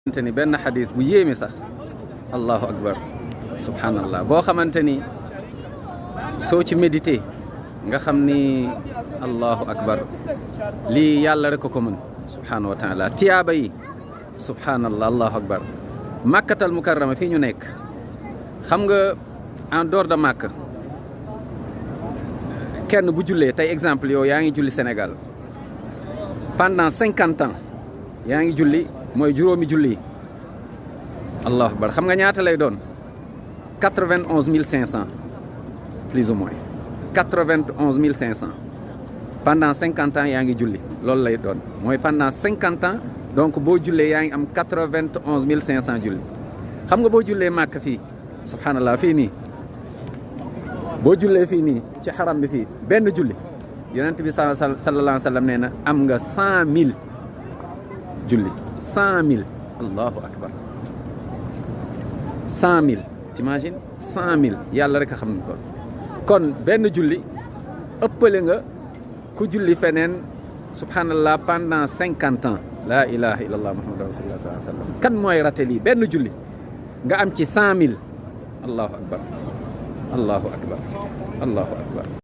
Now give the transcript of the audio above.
xamante ni benn xadis bu yéeme sax allahu akbar subhanallah boo xamante ni soo ci médité nga xam ni allahu akbar lii yàlla rek ko mën subhanahu wa taala tiyaaba yi subhanallah allahu akbar màkkatal mukarrama fii ñu nekk xam nga en dehors de màkk kenn bu jullee tey exemple yow yaa ngi julli Sénégal pendant 50 ans yaa ngi julli mooy juróomi julli allahu akbar xam nga ñaata lay doon 91 500 plus ou moins 91 500 pendant 50 ans yaa ngi julli loolu lay doon mooy pendant 50 ans donc boo jullee yaa ngi am 91 500 julli xam nga boo jullee màkk fii subhanallah fii nii boo jullee fii nii ci xaram bi fii benn julli yonent bi sallallahu alayhi wa sallam nee na am nga 100 000 julli 100 000 allahu akbar 100 000 t'imagines 100 000 yàlla rek a xam ne kon benn julli ëppale nga ku julli feneen subhanallah pendant 50 ans la ilaha illallah muhammadu rasulullah sallallahu alayhi wa sallam kan mooy raté lii benn julli nga am ci 100 000 allahu akbar allahu akbar allahu akbar